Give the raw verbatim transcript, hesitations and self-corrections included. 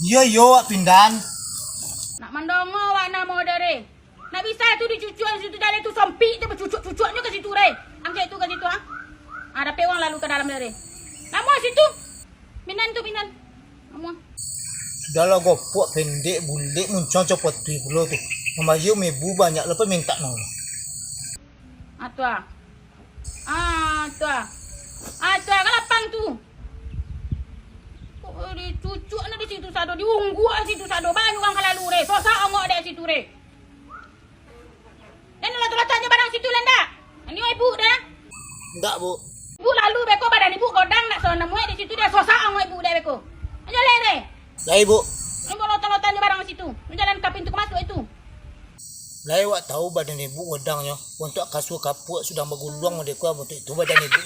Iyo, iyo, wak pindan. Nak mandongo wak namo dere. Nak bisa tu dicucuak situ, jaleh tu sompik tu, bacucuak-cucuaknyo ka situ deh. Angkek tu ka situ, ha. Ha, dapek wang lalu ka dalam dere. Namo situ? Pindan tu, pindan. Namo. Sudahlah, gopuak, pendek, bulek, muncang, copot tu pulo tu. Mambayia mebu banyak lah pamintak no. Ah, tu ah. Ah, tu ah. Ah, tu ah, ka lapang tu. Kok dicucuak no di situ sado, diungguak situ sado. Banyak urang ka lalu deh. Sosak angok dek situ deh. Den lotong-lotong jo barang situ lah ndak? Anu ibu dah. Ndak, Bu. Ibu lalu beko badan ibu godang nak sono muek di situ, dia sosak angok ibu deh beko. Aja leh deh. Lai, Bu. Ibu lotong-lotong jo barang situ. Jalan ka pintu ka masuak itu. Lai wak tahu badan ibu godangnyo, bontuak kasua kapuak sudah baguluang model ko, bontuak itu badan ibu.